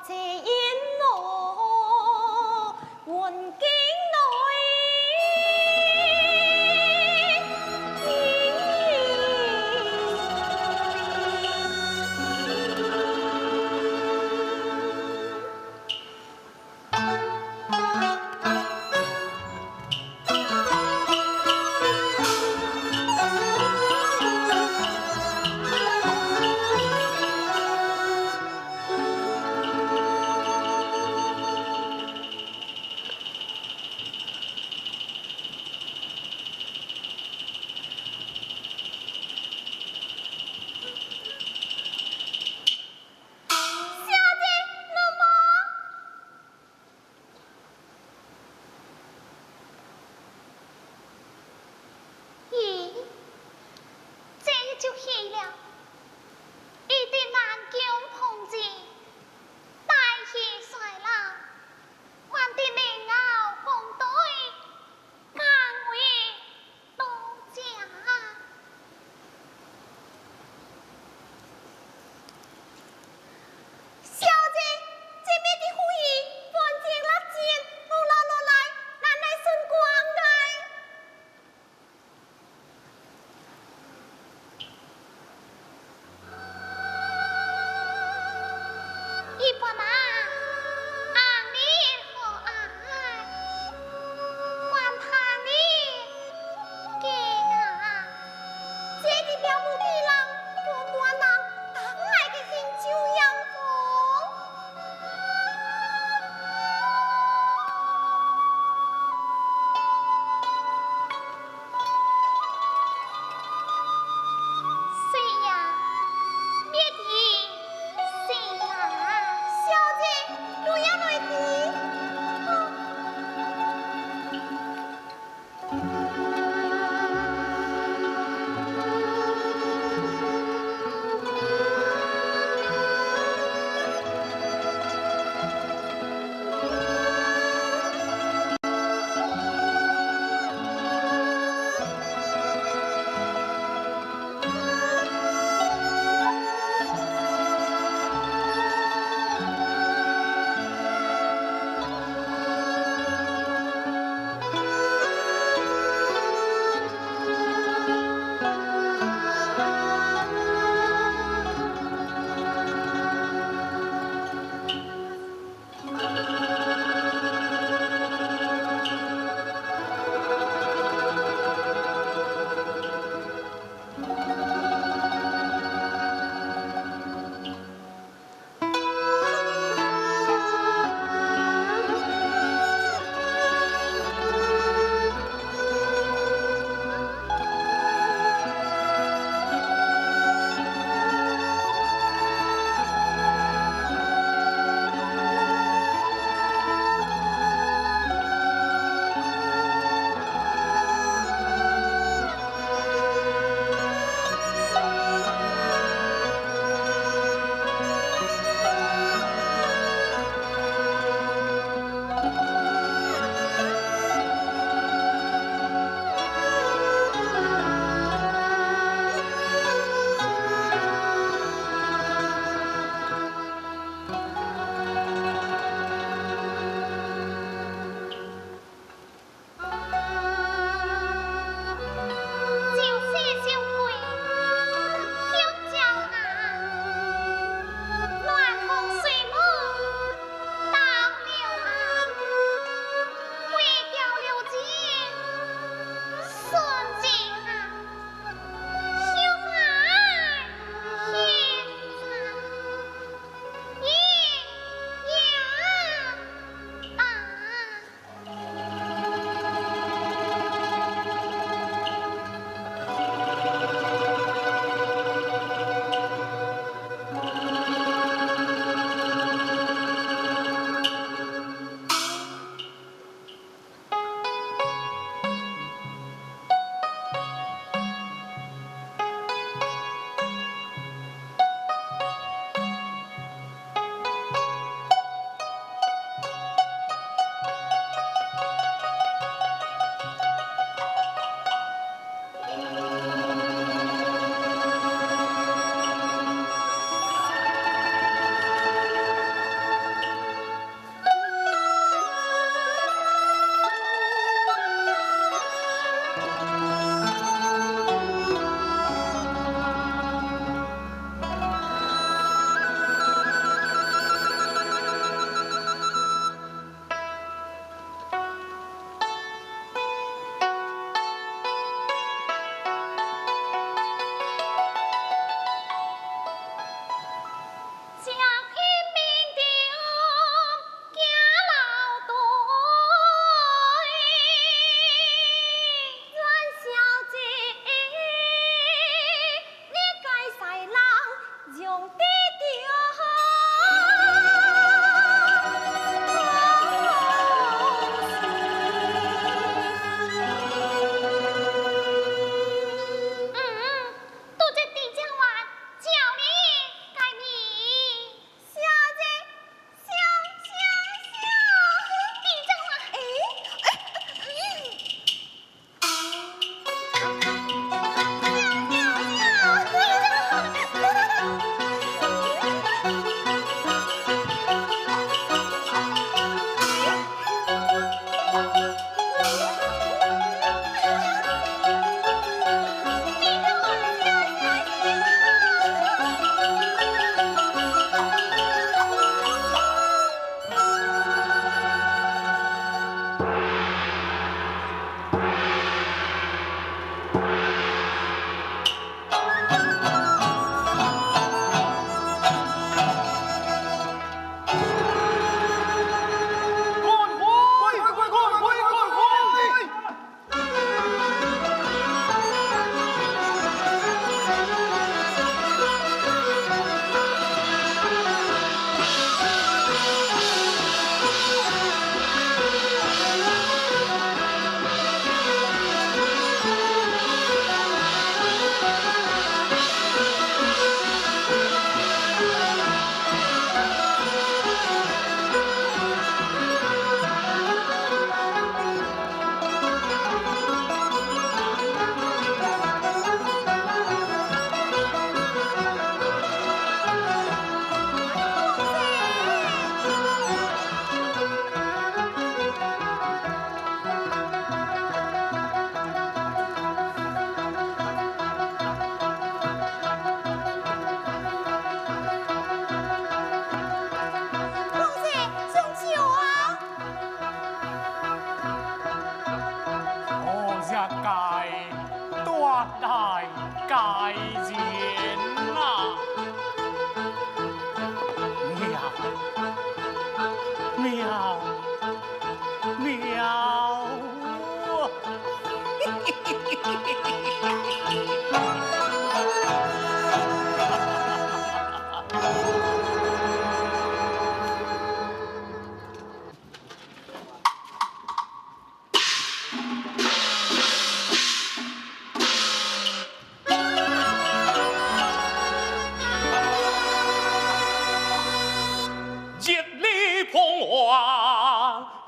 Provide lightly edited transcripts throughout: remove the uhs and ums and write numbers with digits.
這煙羅雲境內。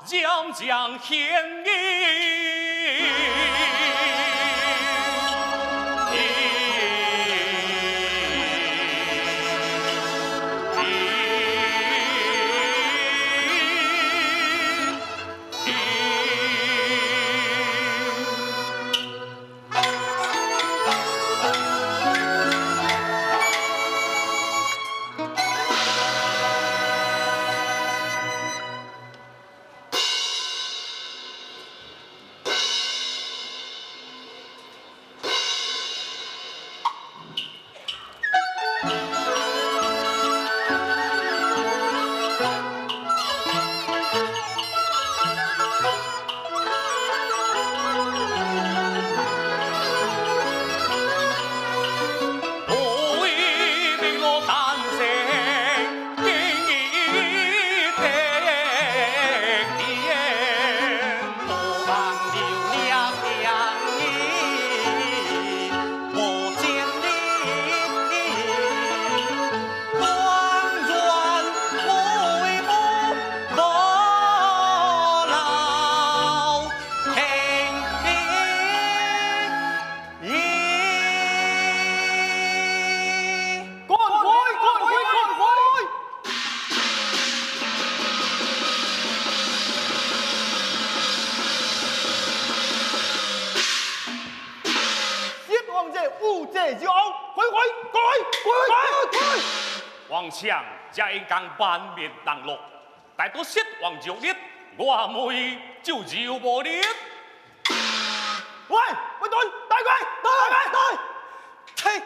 將將獻意。皇上才應當萬滅人落，大多失王就日，我妹就就無力。喂，喂，對，大鬼，大鬼，對，嘿，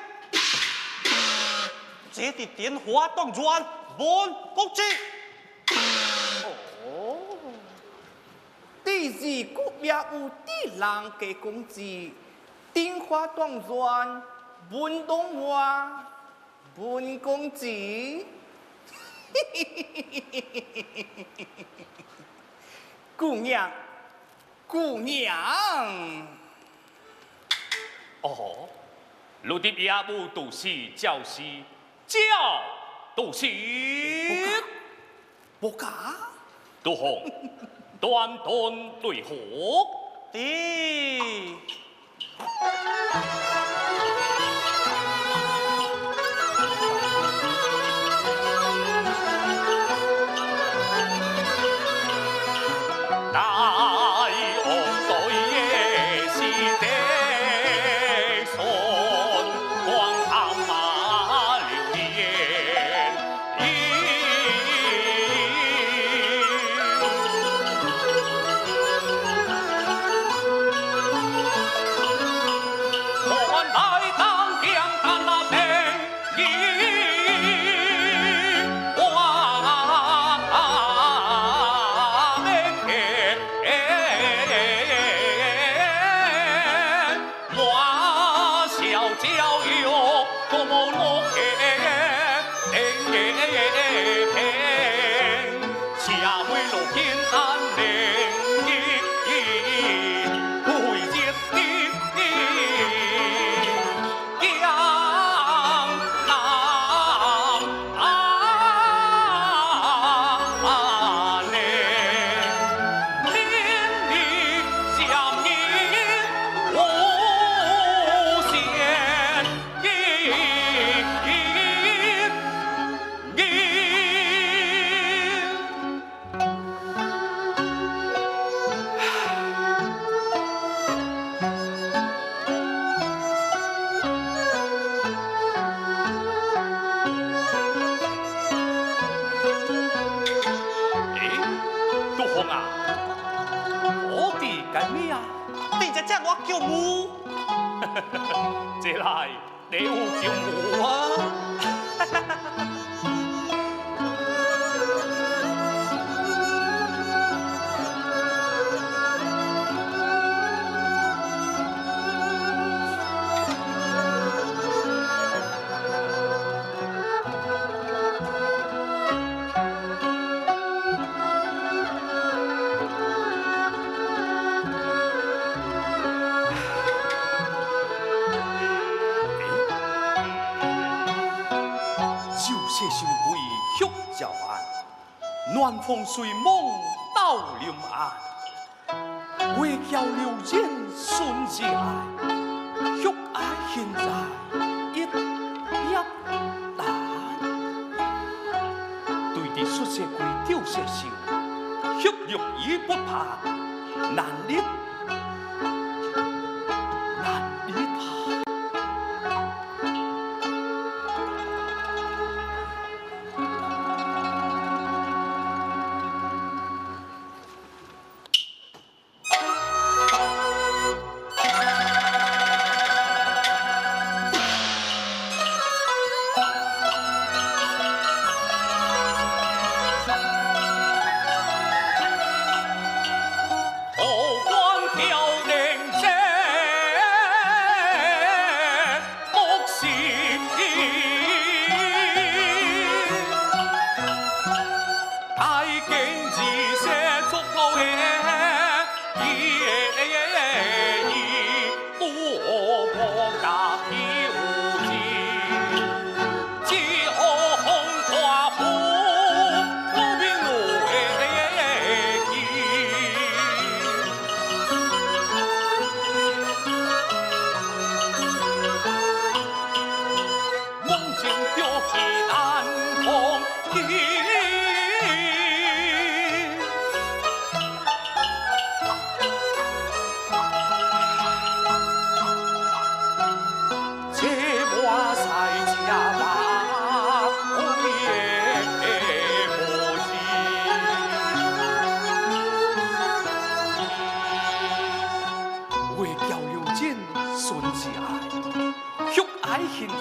這是電話當轉，問國子。哦，第二國也有啲人嘅公子，電話當轉，問東話。文公子，姑娘，姑娘，哦，你的也無都是就是叫都是，不假，都好，端端對好，對。這來你有叫我啊？暖風隨夢到好林安，为交流人顺之爱，欲爱现在一叶难。对伫出世贵吊石秀，血肉已不怕，难立难立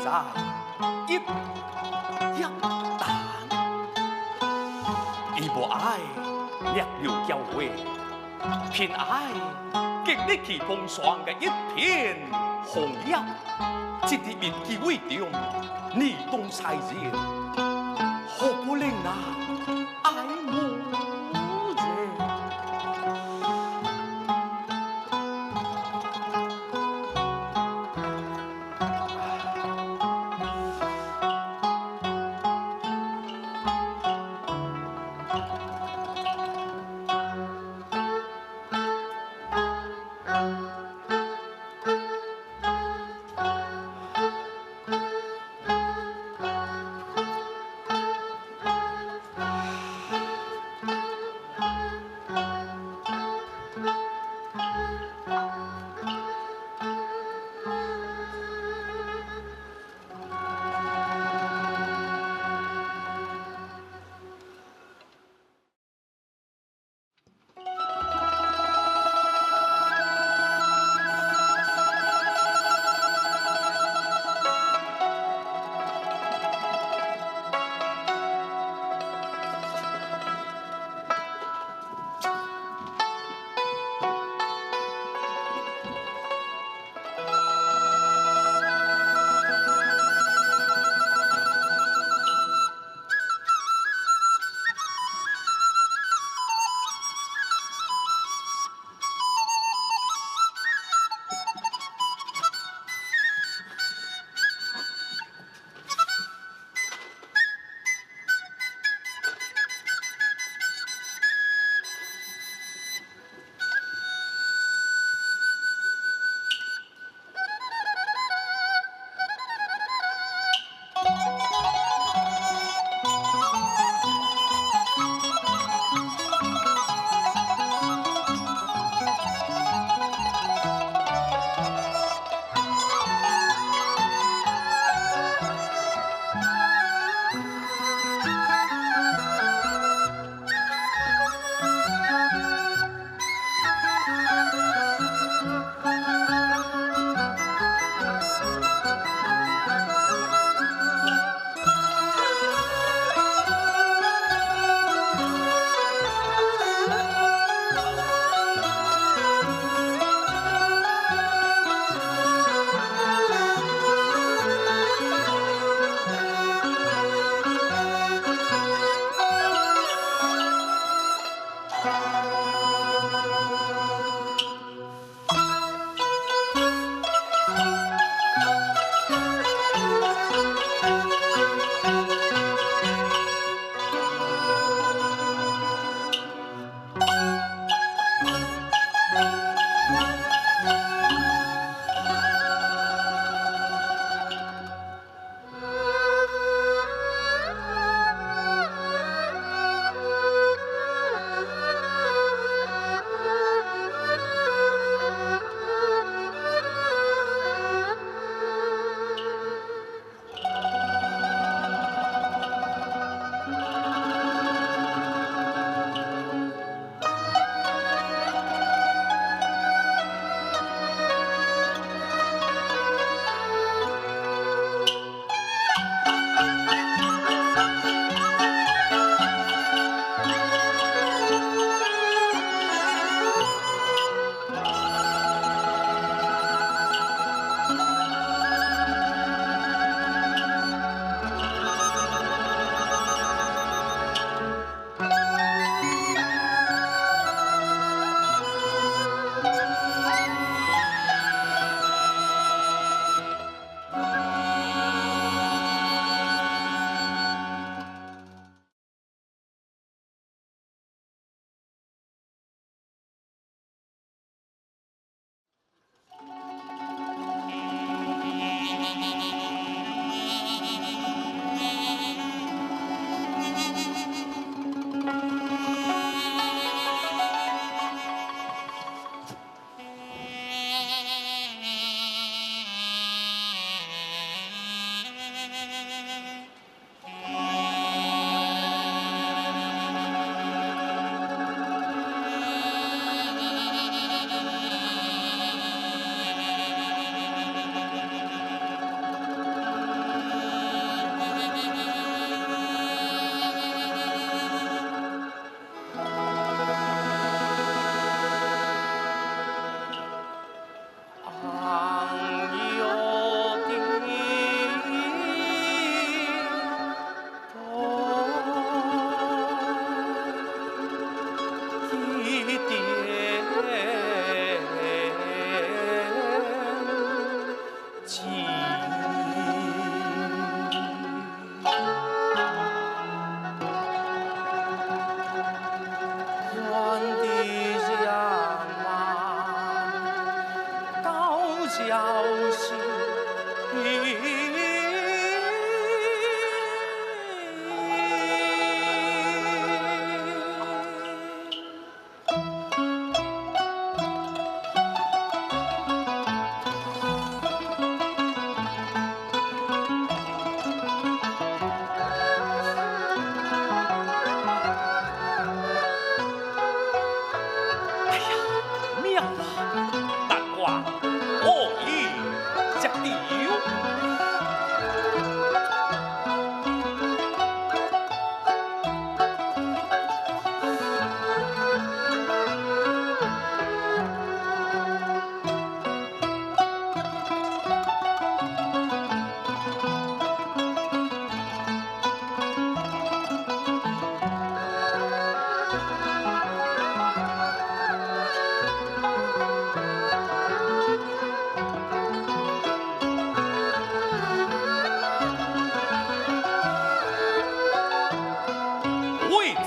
啊！一叶难，伊无爱逆流交汇，偏爱经历起风霜的一片红叶，这啲面机会中，你当才人，何不令那爱慕者？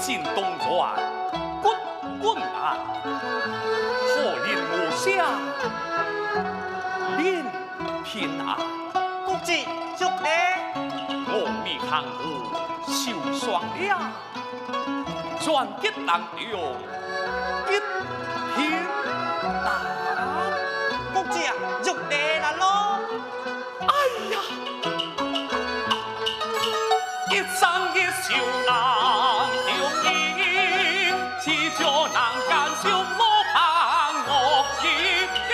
心动作骨滚啊，可怜我下连平安。公子祝你，我面行路受霜了，全吉当中一平安。公子啊，祝你啦咯！哎呀，一生一世难中意，只叫人甘心无盼我一命。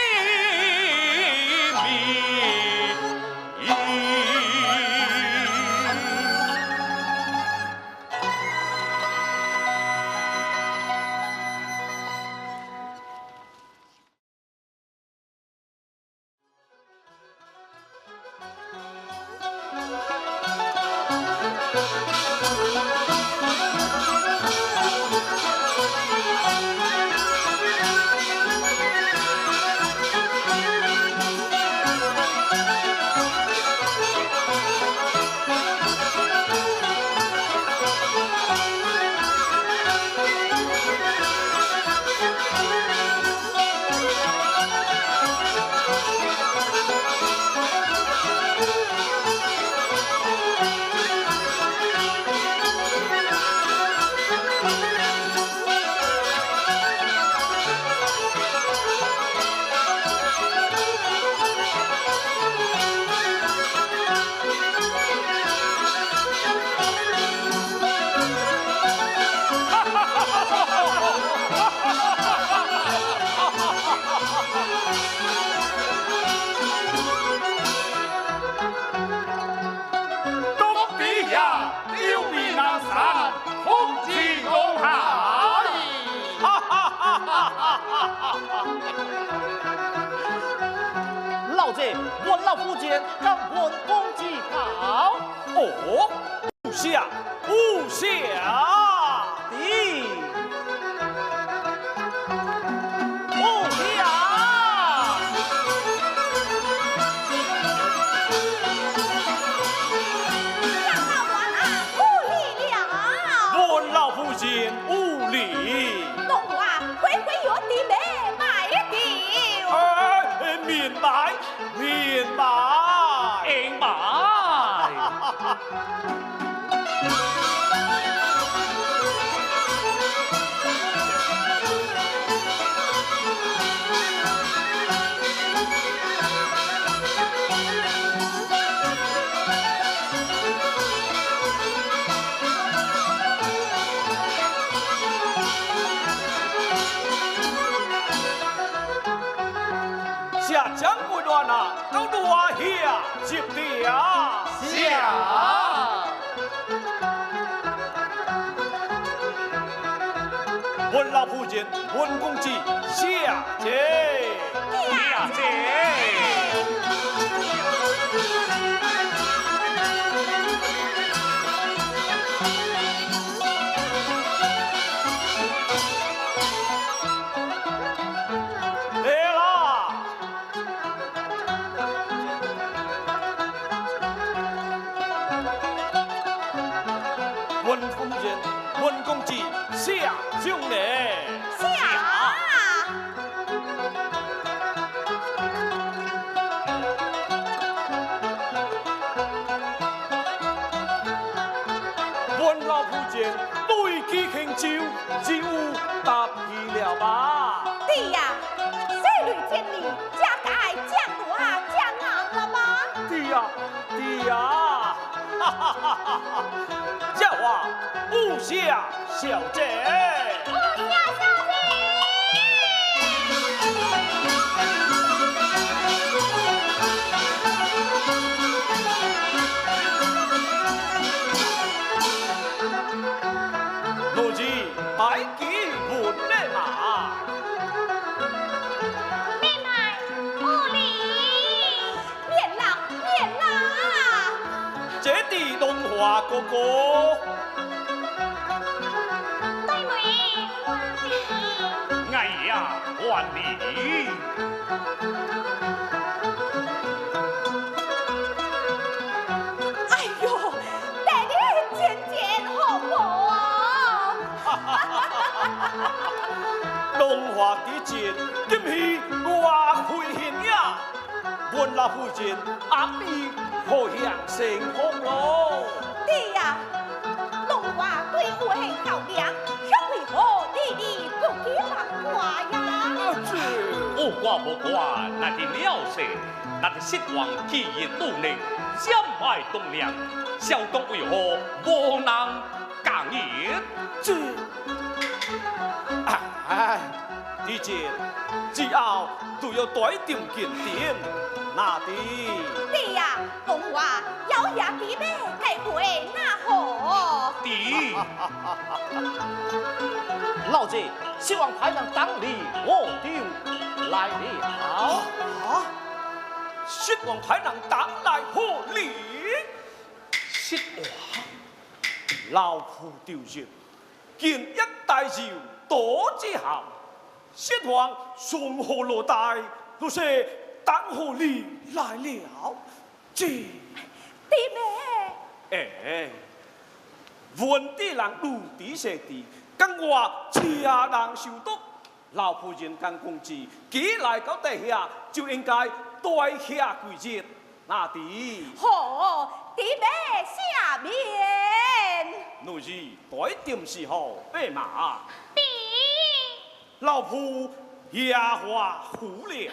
老者，我老夫人跟文公子好。哦，有下有下的，有下。杨老官啊，无礼了。文老夫人无礼。侬啊，回回约的妹买的。哎，明白，明白，明白。谢掌柜乱啊，到偌遐接茶。谢。文老夫人、文公子，谢谢。谢谢。来啦！文夫人、文公子，谢上礼。谢。文老夫人对起轻舟，只有答去了吧？对呀，细女见你，家该降落降硬了吧？对呀，对呀，哈哈哈哈哈！这话有谢小姐。有谢小姐。奴儿拜见文的马。妹妹，无礼，免啦，免啦。这地龙华哥哥。对妹，万里。哎呀，万里。哎呦，带你渐渐好无啊！龙华之前，今日我开现影，阮老夫人阿弥何向成风咯？弟呀，龙华对有幸孝良，却为何你你不记放挂呀？这有挂无挂，那是了事，那是失望既然多年，占卖栋梁，小东为何无人讲言？这，哎，弟姐，只要都要带点见点，那的。弟呀，讲话咬牙弟妹，该话那好？弟，老者，希望派人等你，我就来了。啊！希望派人等来贺礼。失望，老夫丢人，见一大寿多之后，失望从何落袋？都是等贺礼来了。这弟妹，哎，阮地人如地设地，跟我车人受毒，老夫人跟公子既来到地下，就应该待下贵日。那弟，好，弟妹下面。女儿待定时候白马。弟，老夫也话糊了。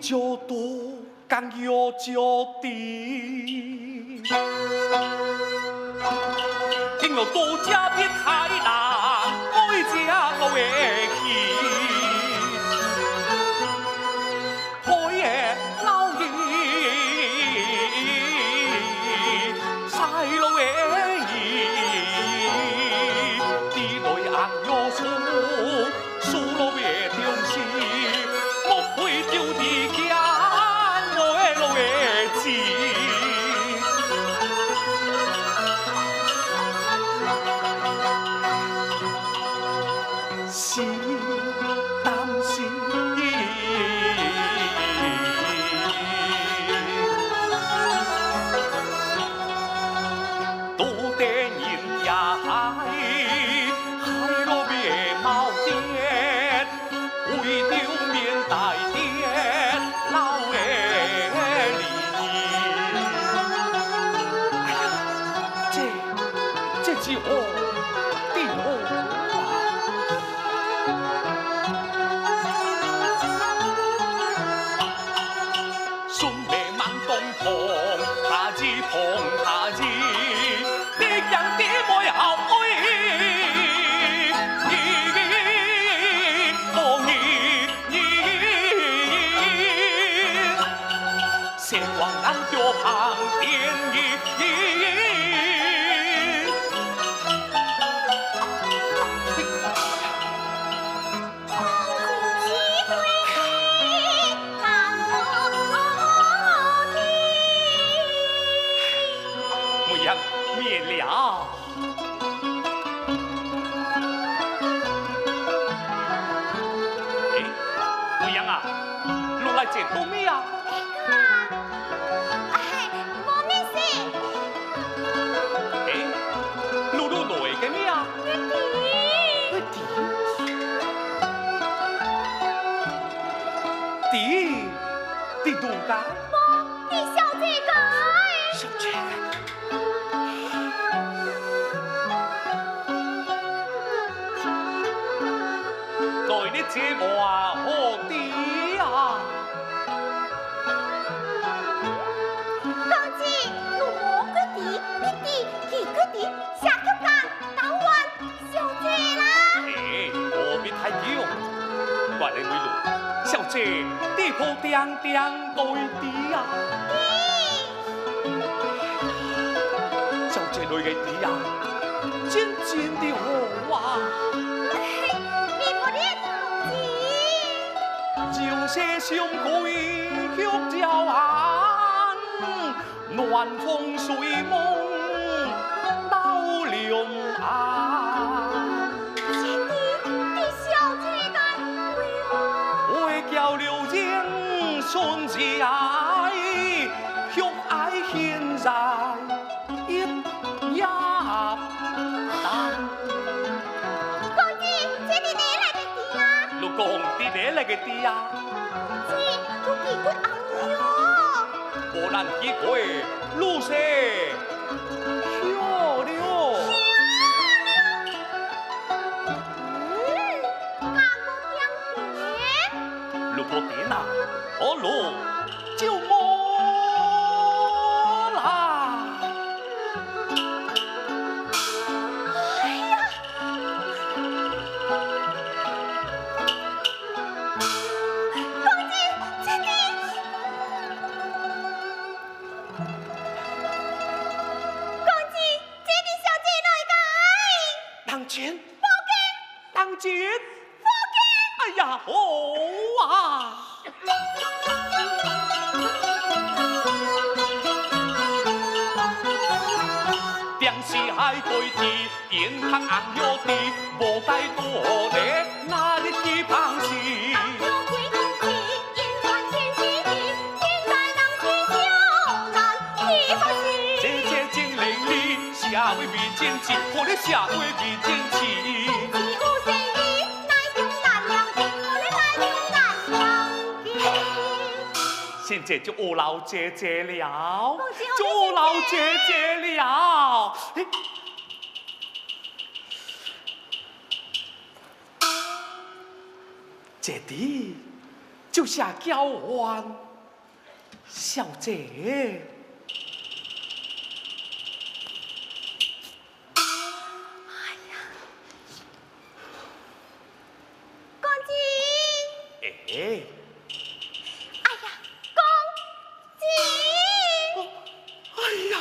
就多讲要就地，听了多家别太难，爱家我会去，可也老爷，赛老爷，地内暗有数，数老爷中心，莫非就地。免了。哎，未央啊，落來這做咩啊？哎，無咩事。哎，露露來嘅咩啊？你弟，弟，弟杜家？無，弟小姐家。小姐。來你這話何地啊？公子，我無鬼弟，你弟去鬼弟，下曲間倒還小姐啦。哎，何必太久？怪你妹路，小姐，地鋪點點對地啊。小姐來嘅地啊，真真的好啊。你不得公子。就是上貴曲蕉岸，暖風隨夢到兩岸。這弟，弟小姐間為何？為叫了人順愛，向愛現在一夜淡。公子，這弟你來嘅弟啊？老公，弟你來嘅弟啊？這都幾過紅喲。無人見過，露西，曉了。嗯，敢無點點？老婆點啊？好路就無啦。哎呀！公子，這弟，公子，這弟小姐來該。當真？當真？哎呀，好啊！電視海對天，煙黑紅玉地，無帶多的哪裡去旁時？紅玉貴公子，煙傳天時地，天在人是小難去放時。這這真伶俐，社會未真治，可你社會未真治。公子有善意，乃用難兩地，我哩乃用難兩地。現在就學老姐姐了，就學老姐姐了。這弟就是交換小姐。哎呀，公子。哎。哎呀，公子。哎呀。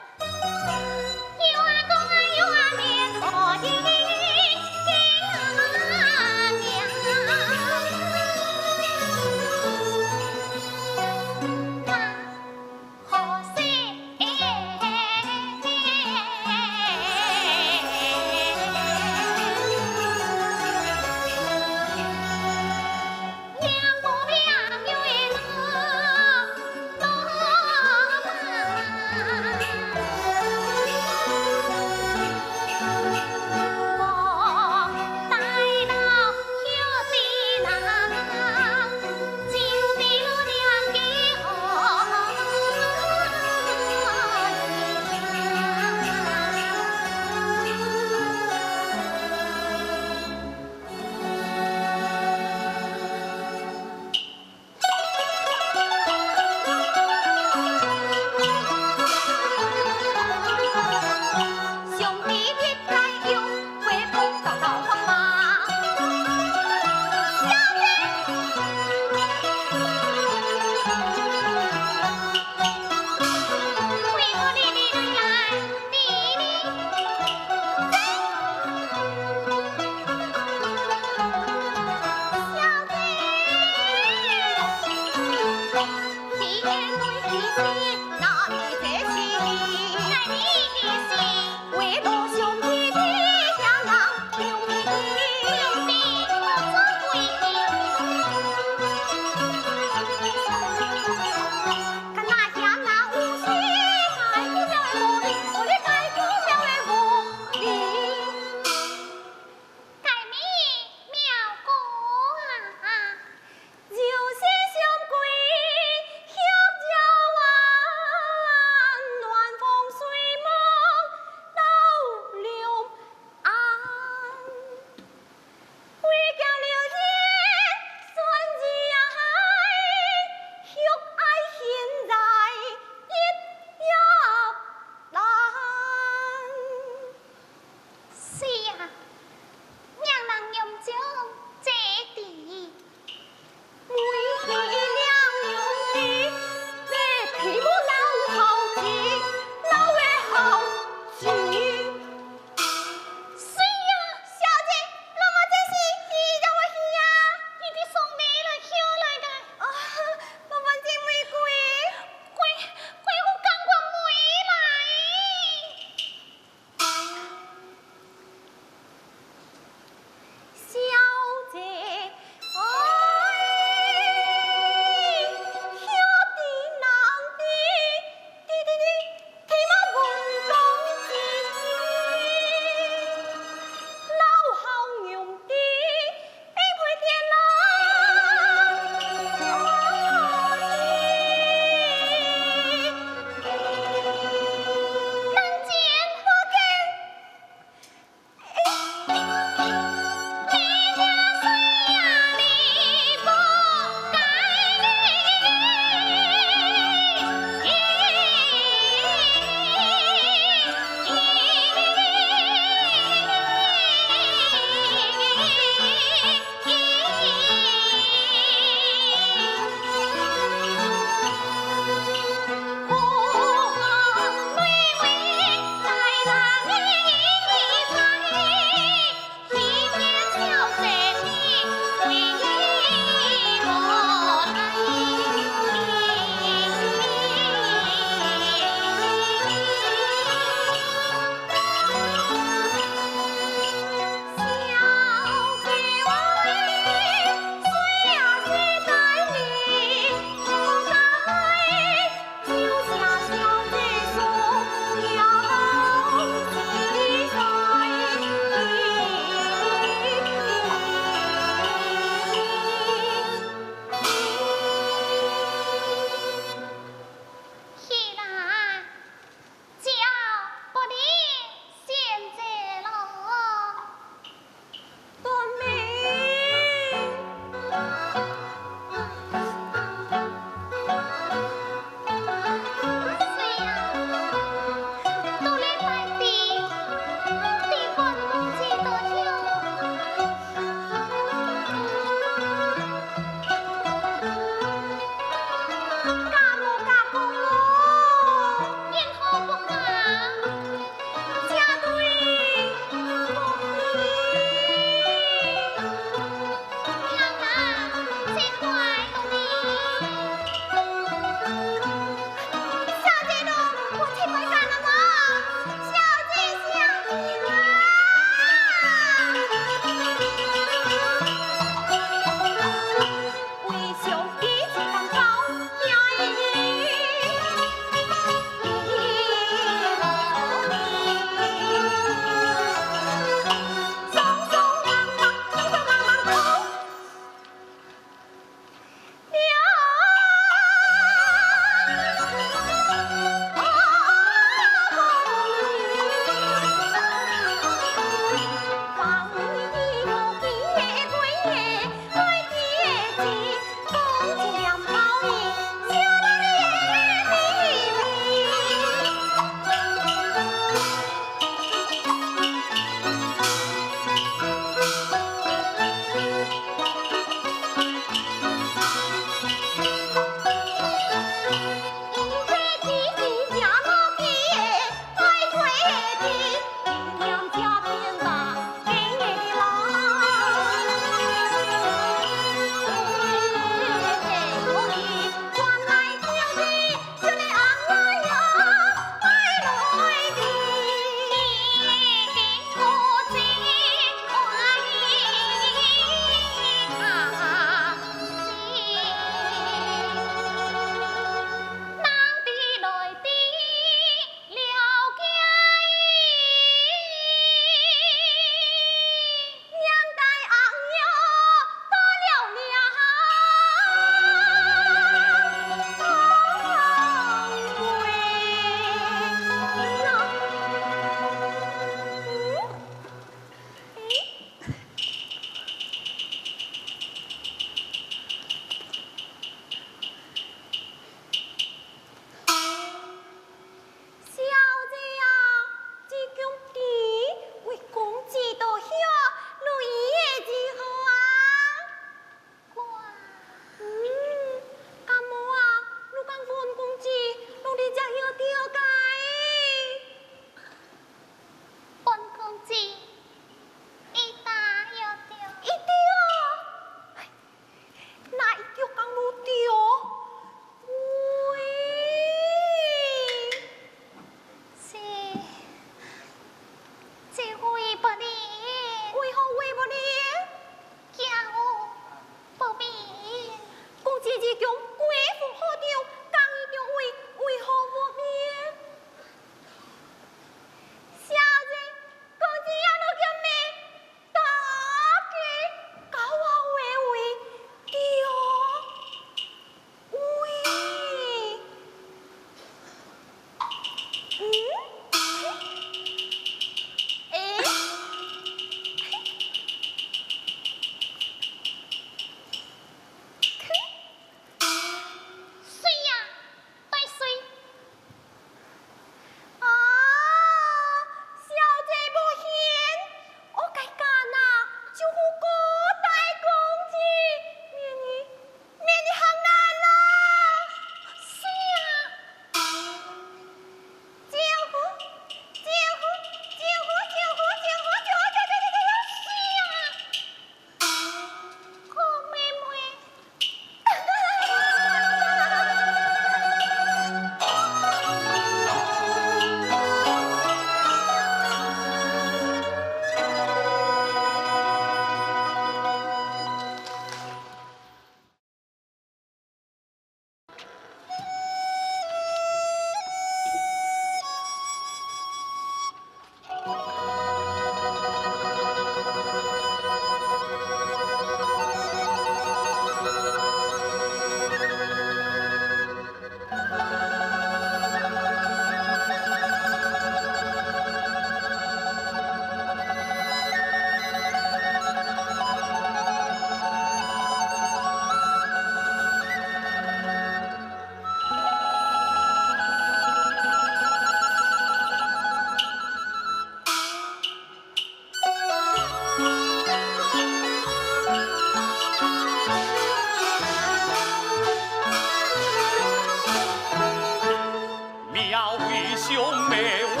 上的画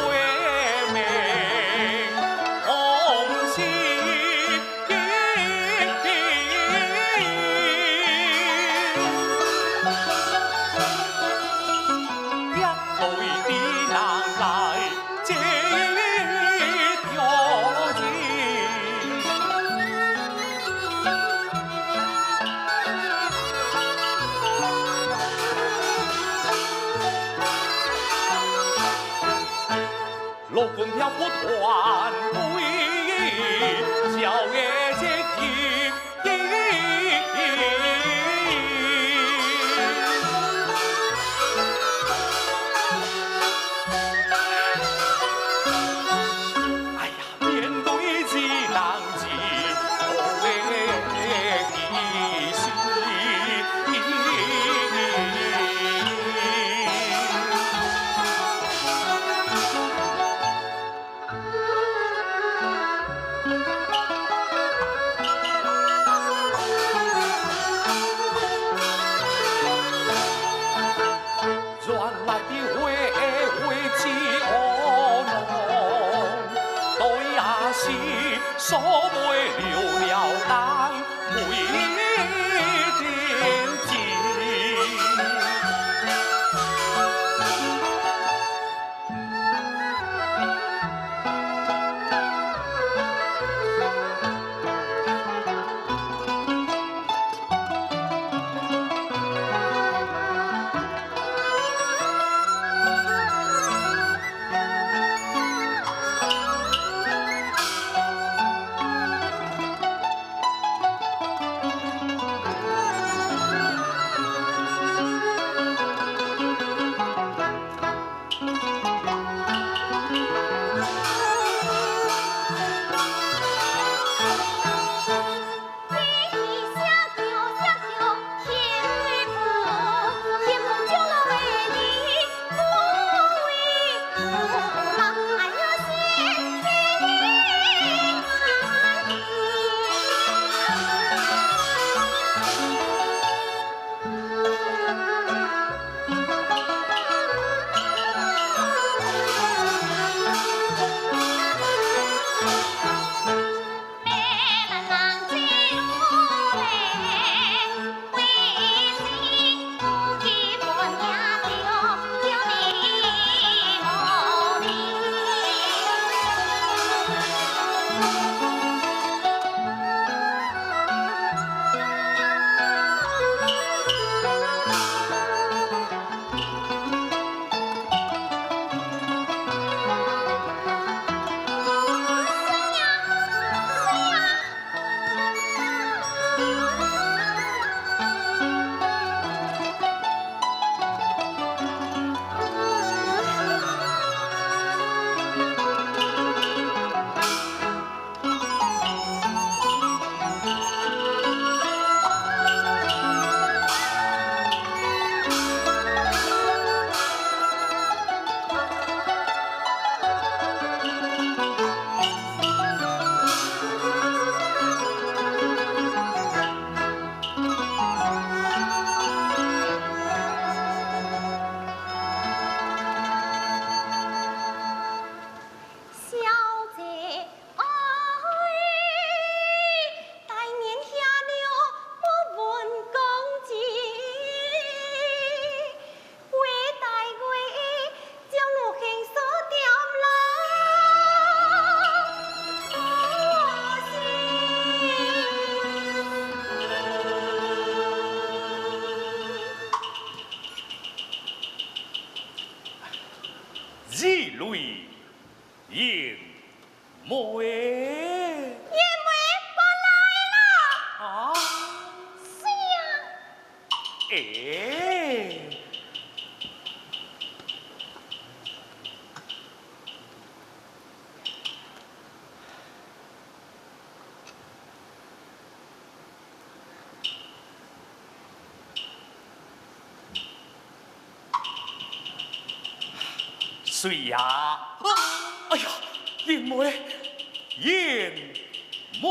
面，红心。一对的人来这条情。罗滚飘不团归，笑的这天。哎呀，面对这人这的心。原来的花花枝恶浓，对也是所袂留了人为天情。小姐哎，大年下了不问公子，为大为将路行所点来。热泪眼眉，眼眉不来了。啊！是啊。哎。水呀！哎呀，眼眉，眼眉。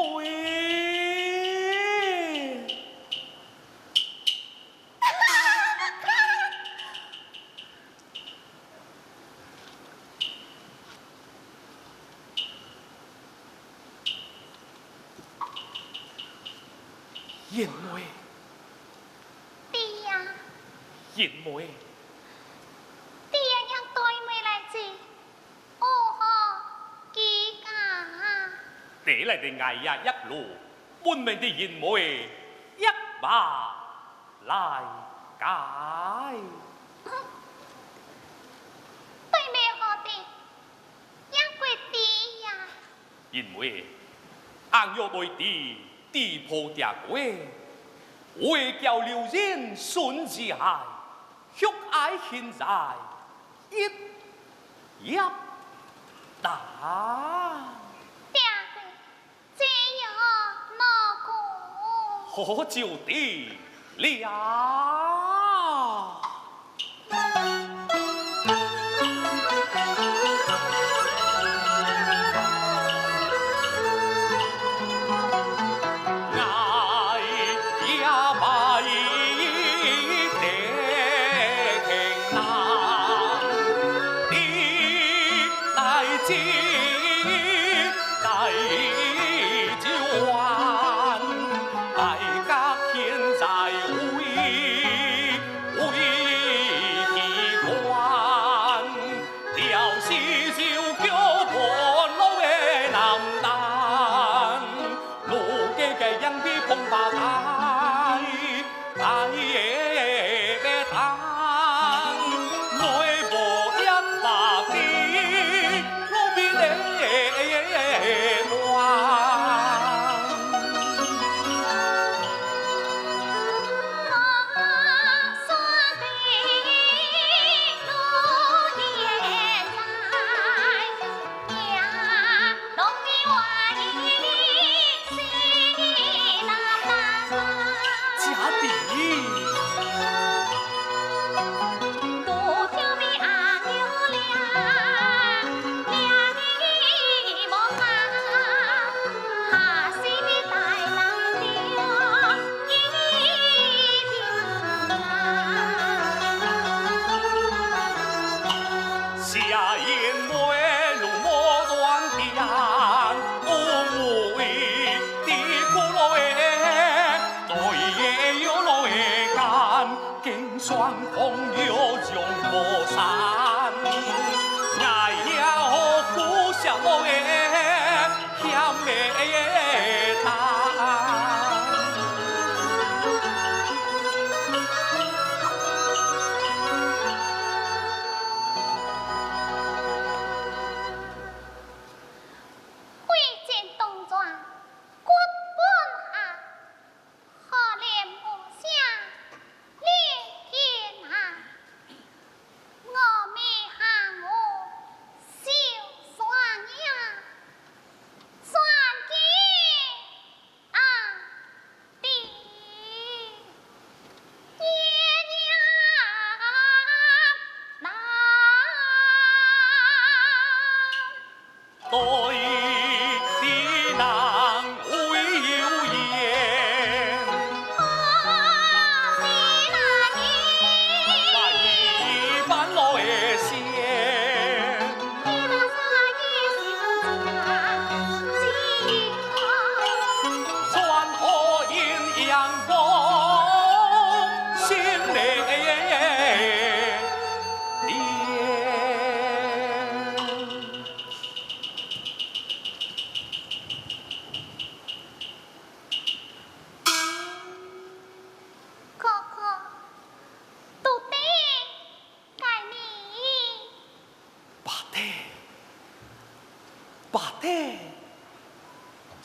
燕妹。弟呀。燕妹。弟呀，让对妹来接，哦吼，记噶。第来的爱呀一路，本命的燕妹一把来解。对妹好的，养过弟呀。因为红玉内地地破定过，为叫留人顺之害，血爱现在一一打。定过，这样哪个？好就地了。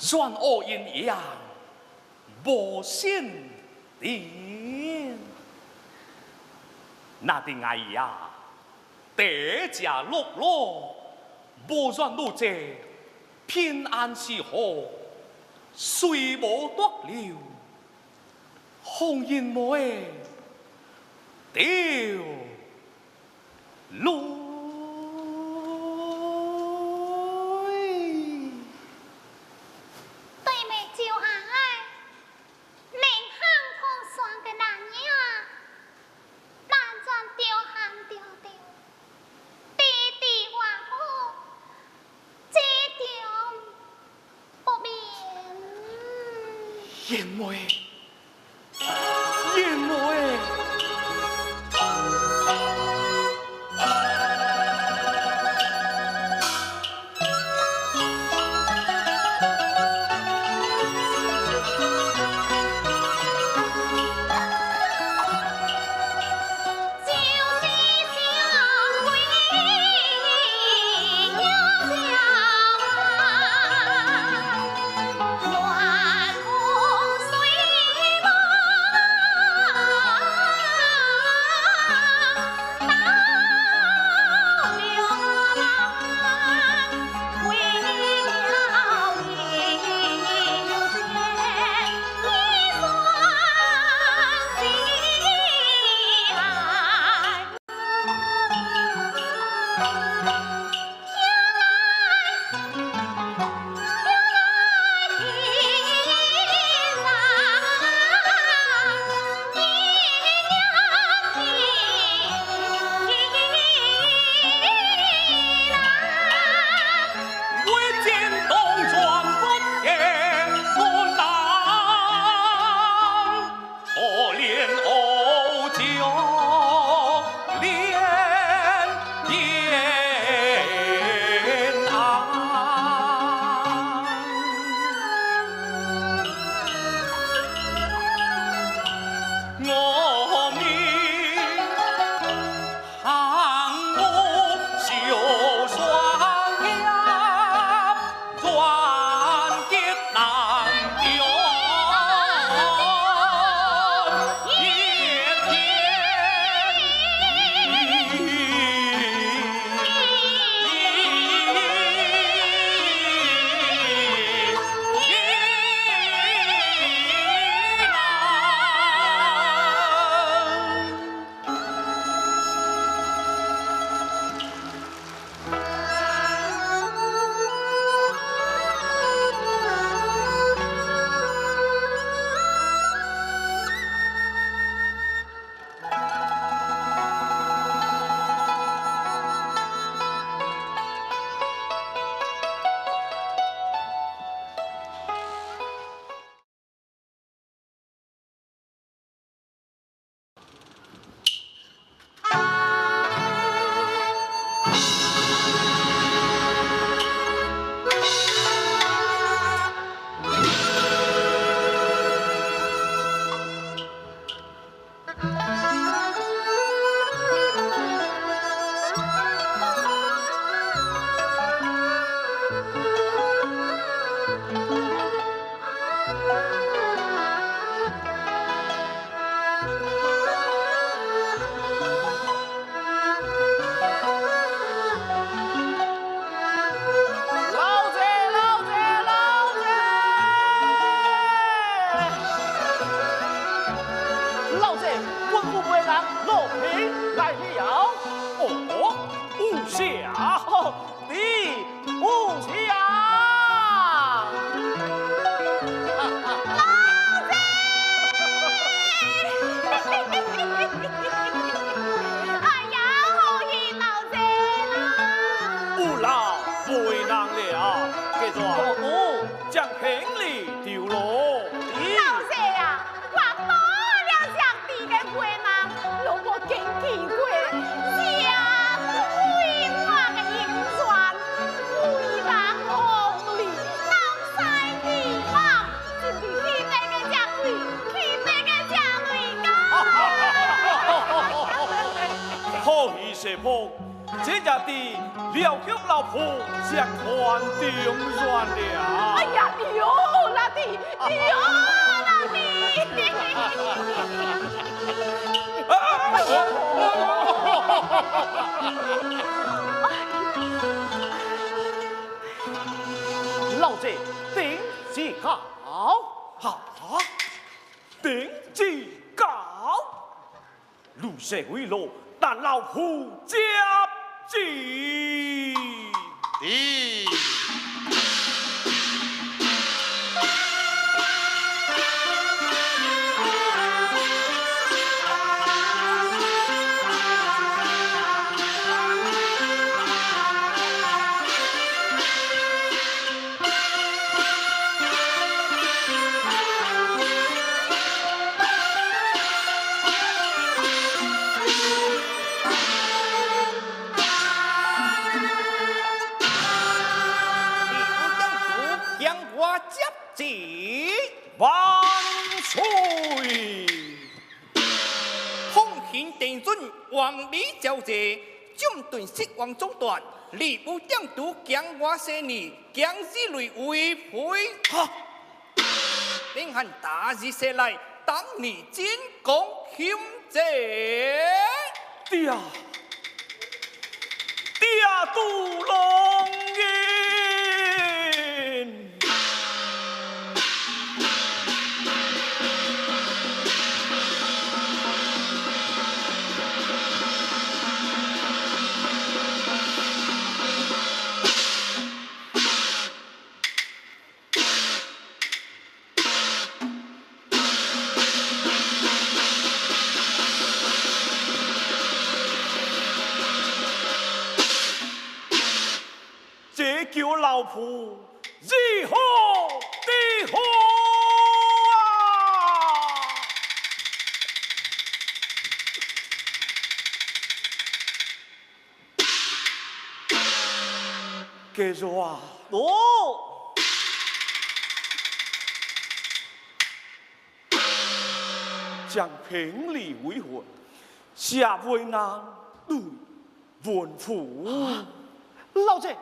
软恶阴阳无心点，那的爱呀，地家落落，无软路者平安是好，虽无夺流，红颜梅丢路。燕妹，了。弟，有请。老子！哎呀，好戏老子啦！有老为难了，记住，将行李丢咯。老子啊，我多了只弟的为难，拢无见见过，这对我的姻缘，为人红利，南西地望，真是起地个只对，起地个只对噶。好戏说破，这只弟廖向老婆相团中软了。哎呀，对啦弟，对啦弟。老者顶子高，哈，顶子高，入社会咯，但老夫接旨。弟。万岁！奉行定准，王礼朝节，整顿失王总断，礼部长督将我生儿，将日类为妃。哈！恁汉大日西来，当你进宫庆节。爹，爹杜龙吟。叫老婆如何的好啊？继续啊！哦，将平利为婚，下为难对文府。老者。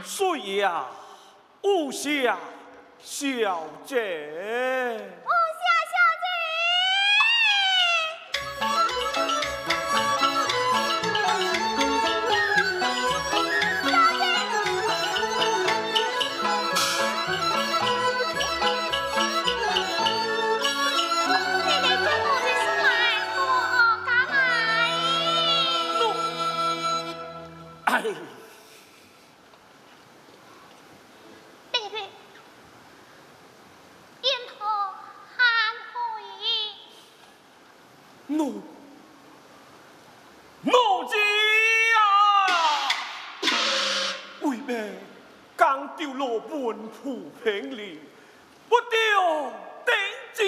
水呀，有下小姐。有下小姐。小姐。你个做母子出来，我敢来。哎。奴子啊！为咩刚丢落文府平里，不丢顶子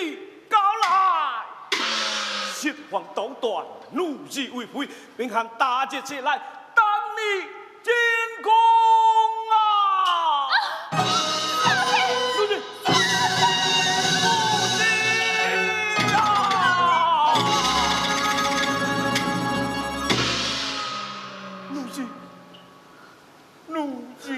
高来？失皇当断，怒日为非，便喊大姐起来等你进宫啊！奴子，奴子。奴子，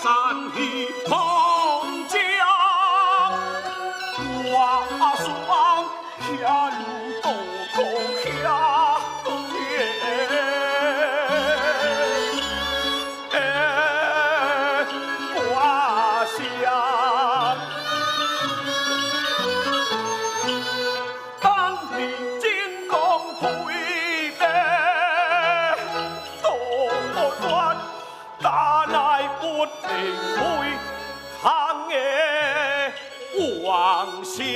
山去空江，我双遐路多苦遐王相。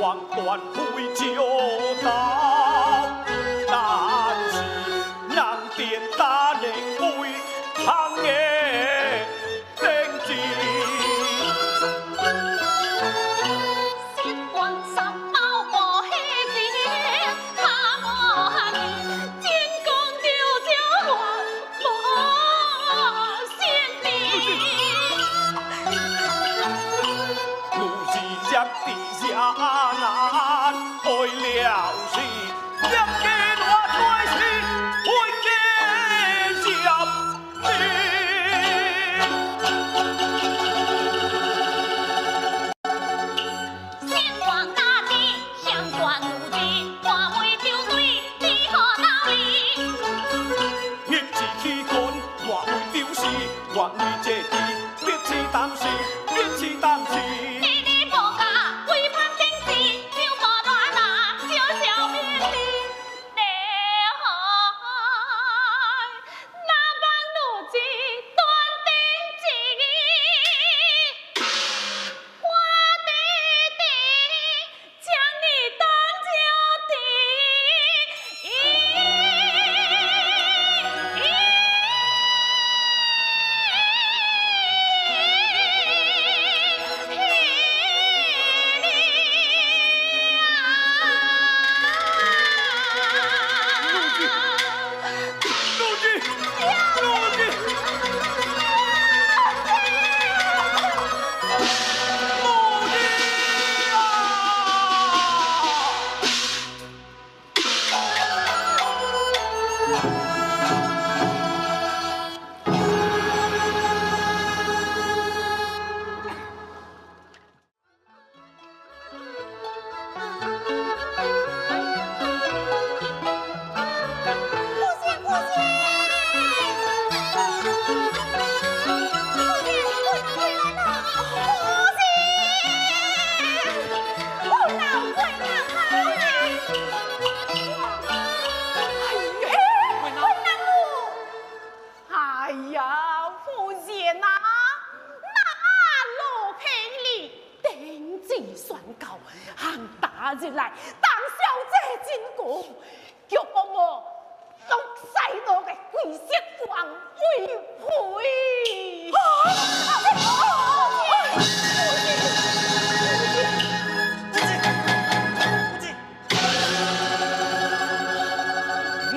王断飞就到，但是人电打连为行的定志。十王三包无彼钱，哈无你真讲着就我无信你。女是若伫遮难爱了是，若计偌对是会计十年。先王大地，相关女子，看袂着对，天何道理？日子起滚，我为丢失，愿你这地，别起担心，别起担心。日来，当小姐进宫，叫我东西路的贵色王为妃。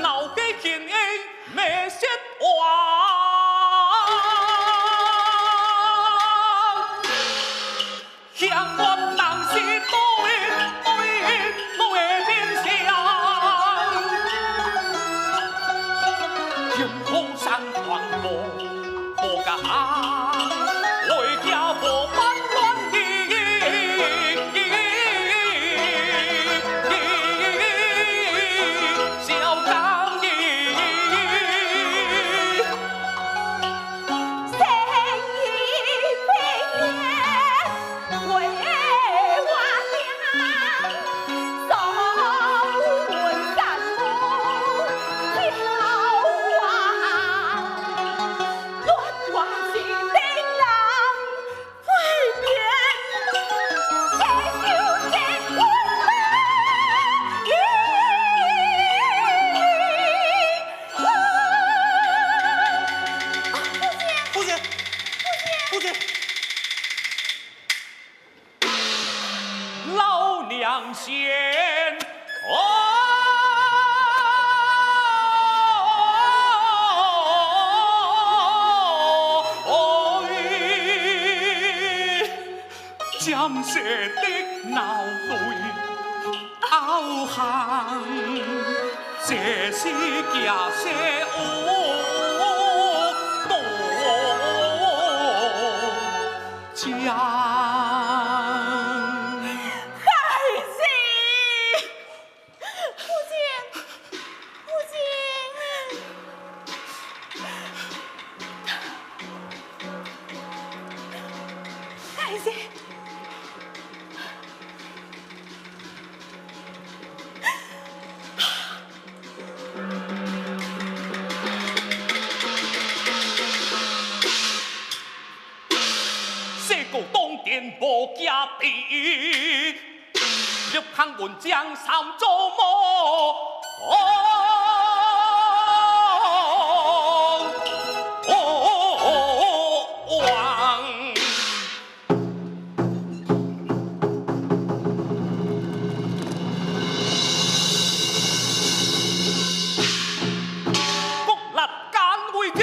闹家见恩没色王，乡关人是对。金虎山黄无无家，为见良贤。哦，将士的脑泪熬行，这是家世恶多江。无家地，六行文将三做魔。王。国力间为铁，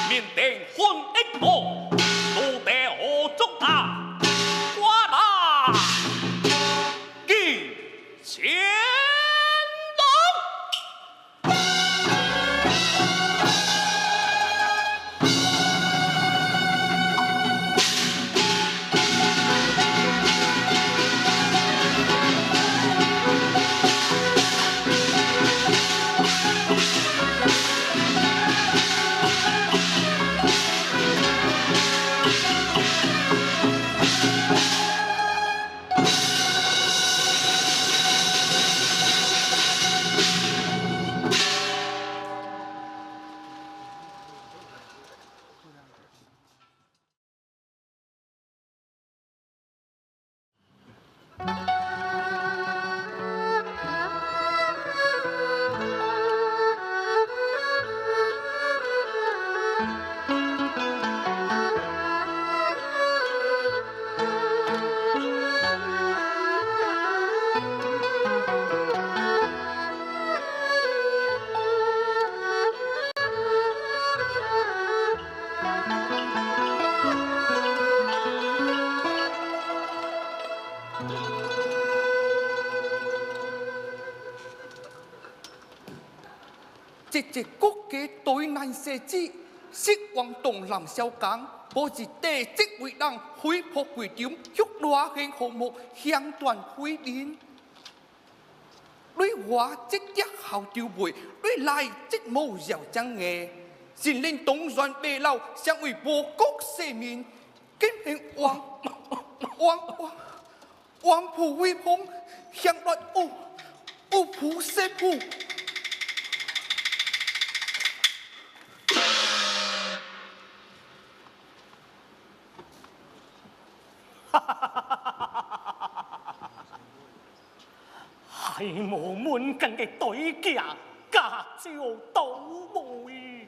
面定分一国，土地何足大。这国家对难设置，失王东南小江，无一地这位人恢复贵中，玉罗现和睦，乡断毁人。你话这只好丢背，你来这无饶将的，神灵东山白老，相为无国世民，今天王王王王普威风，乡乱有有普世普。系无门近嘅对镜，家招倒霉。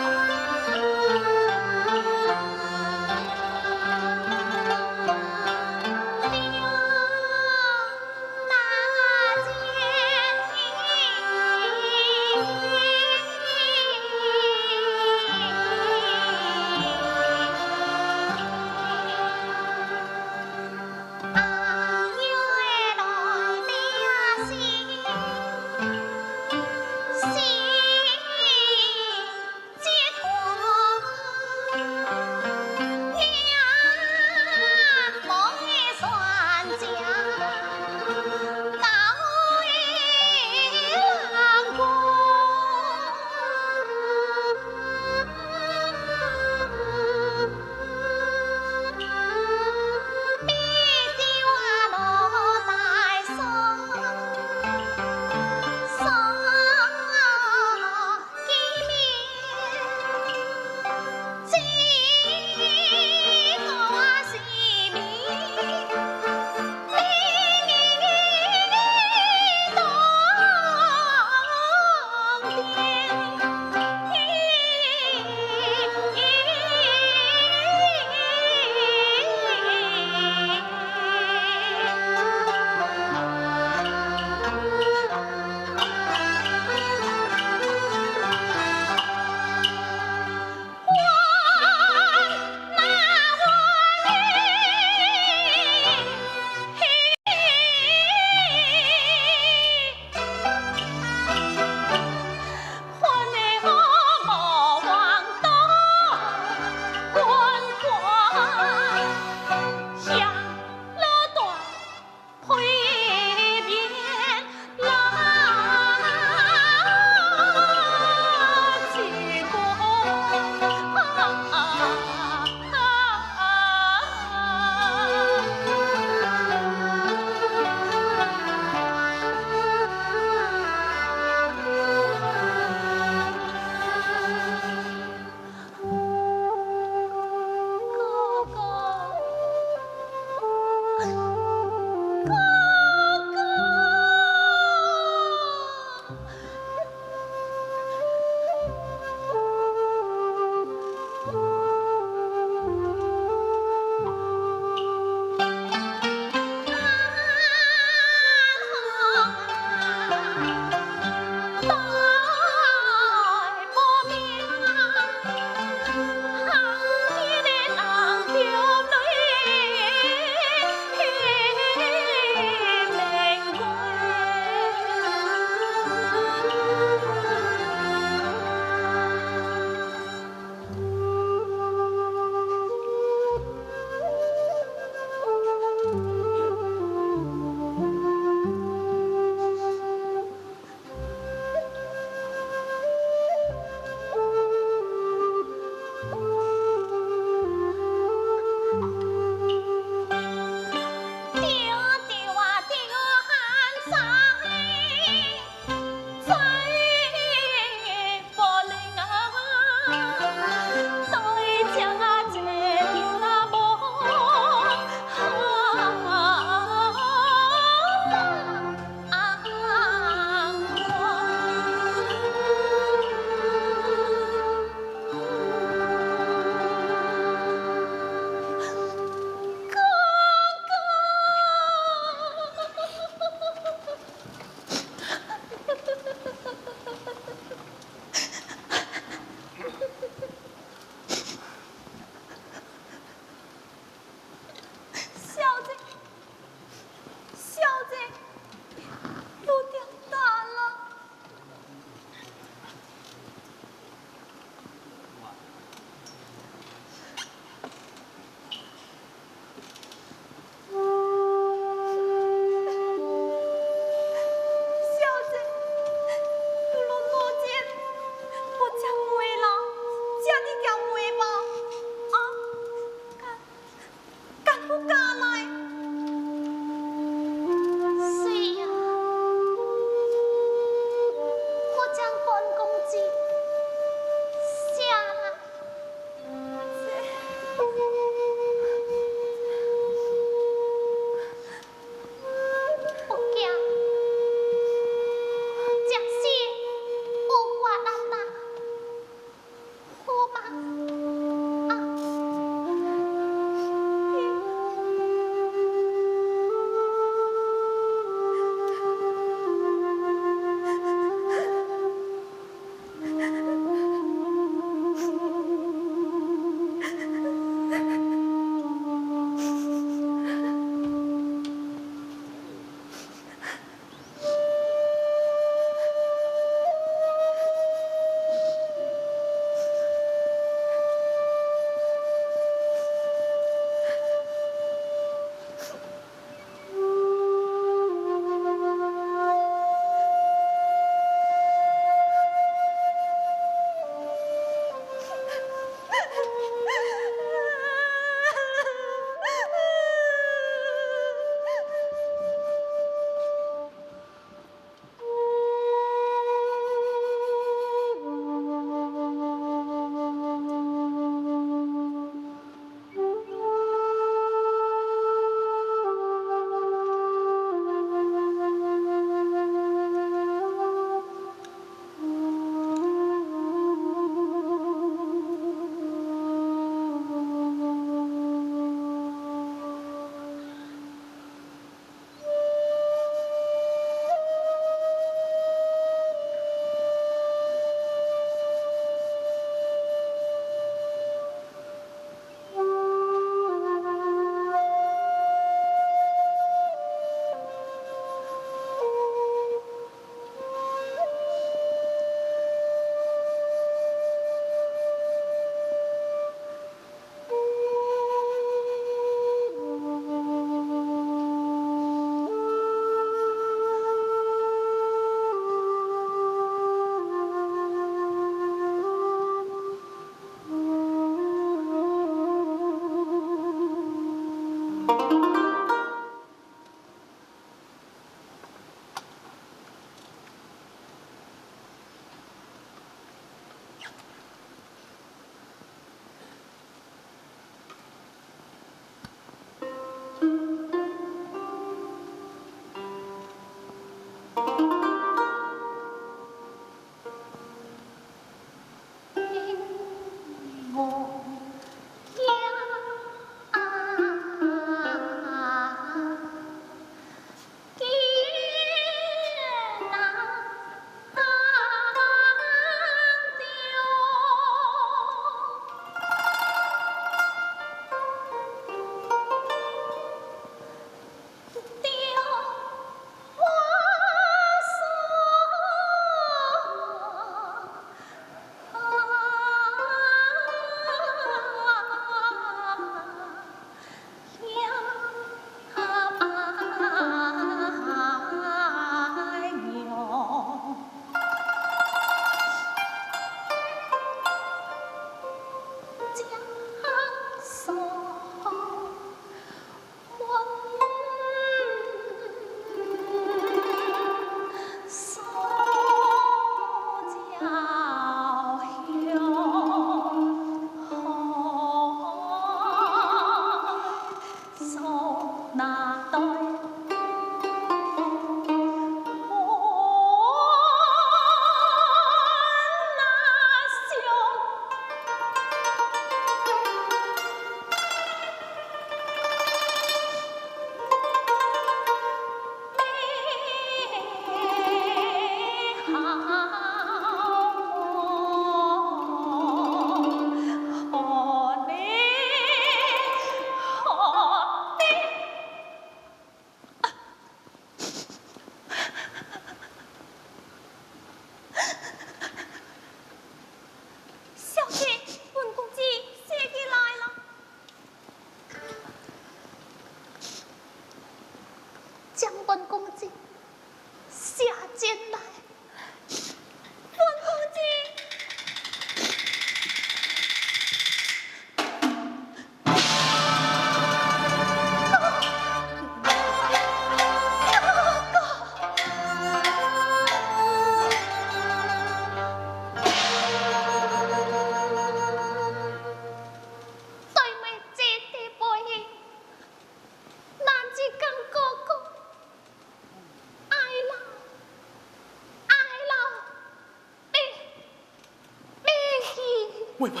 妹妹，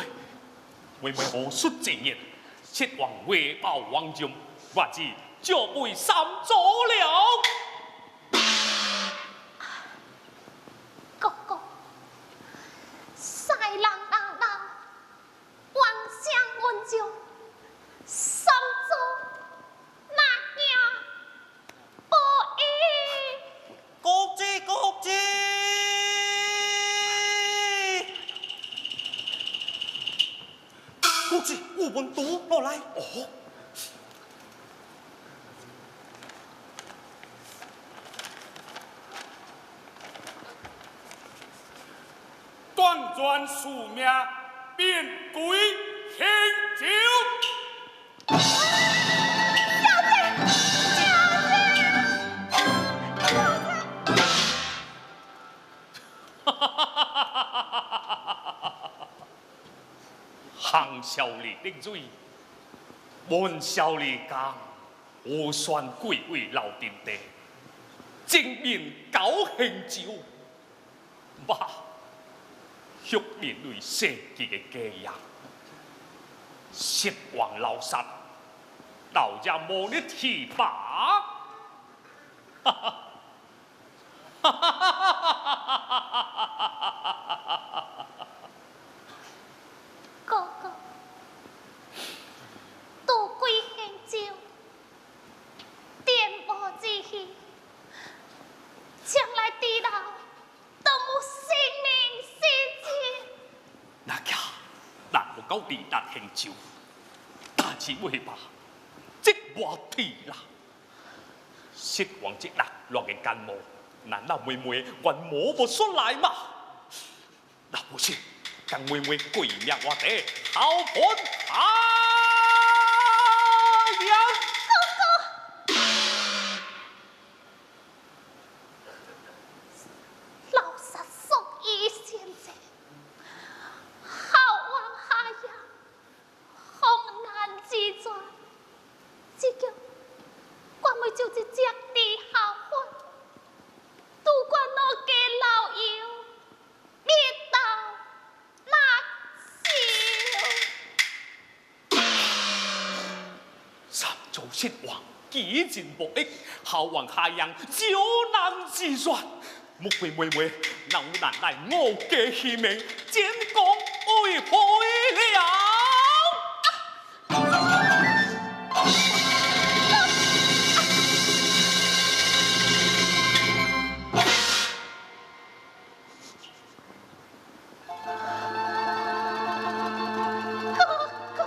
妹妹何出正言？七王为报王将，我只就为三祖了。哥哥，西人人人，王相文将，三祖那行不义。国子，国子，国子，有文版落来。哦。断转宿命，变鬼行酒。小姐，小姐，小姐！哈哈哈哈哈！行小丽的水，问小丽讲，无选贵位老丁地，正面高兴酒，哇！玉面类设计的家业，失望老杀，老爷无力提拔，哈哈，哈哈哈哈哈！哥哥，渡鬼行舟，电无之气，将来地老都无性命失志。那家，咱有够地达行舟，大志未罢，这无天啦！失望这啦，落个干毛，难道妹妹还摸不出来吗？那不是，将妹妹鬼命我得好盘太阳。哥哥，老实属于先者，好王下阳，风难之转，这叫我们就是这地下法，杜关老家老友，灭道那寿。三祖七王，几尽不益，好王下阳，九难之选。莫非妹妹，能难来我家性命，建功为废了。哥哥，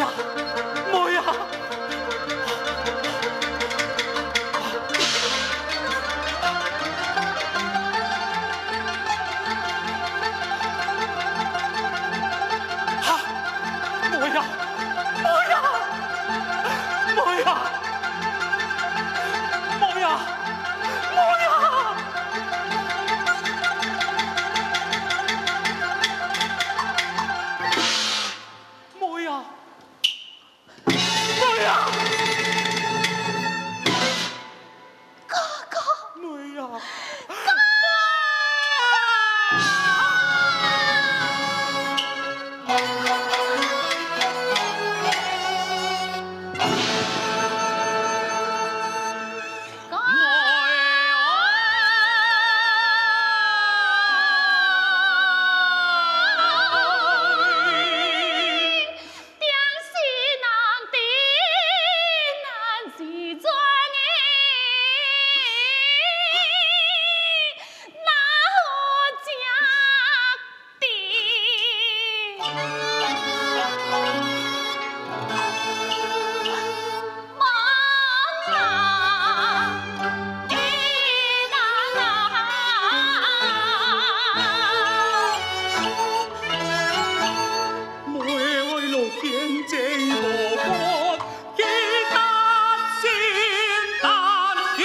啊，妹啊！哈，妹啊，妹啊，妹啊，妹啊，妹啊！妹啊！妹啊！哥哥，妹啊！哥。定是人的难自转哪好食的？妈咿啦啦。妹爱路见这无伴，记得心担起。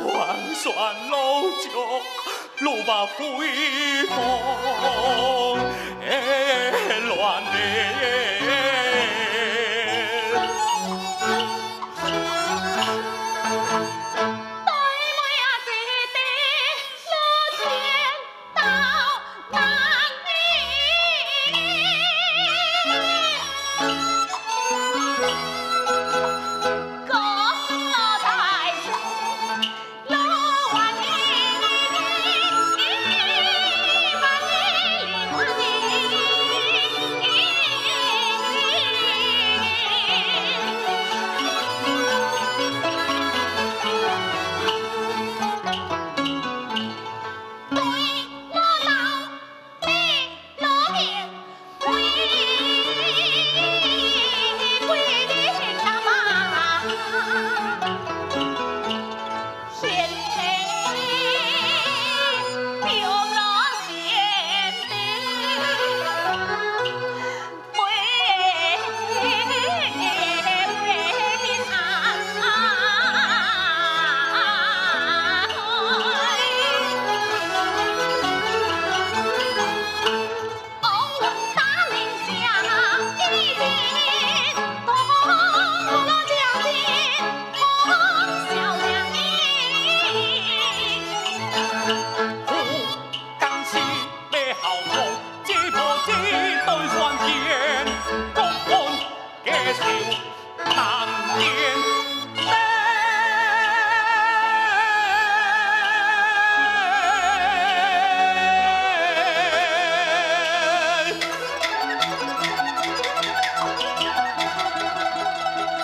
黄山老脚，路马飞风，乱的。对妹啊，一地落天到难哥大叔老万里，万里万里。对我老，你老命，归归的大妈，现在丢了天地，为平安。王伦大名下一尽，东吴老将军王小将军。苦江西的好风，这无这对双剑，公安嘅仇难见。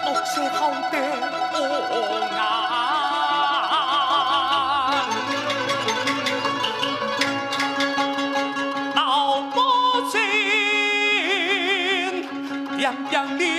落雪后的乌眼，老母亲，样样你。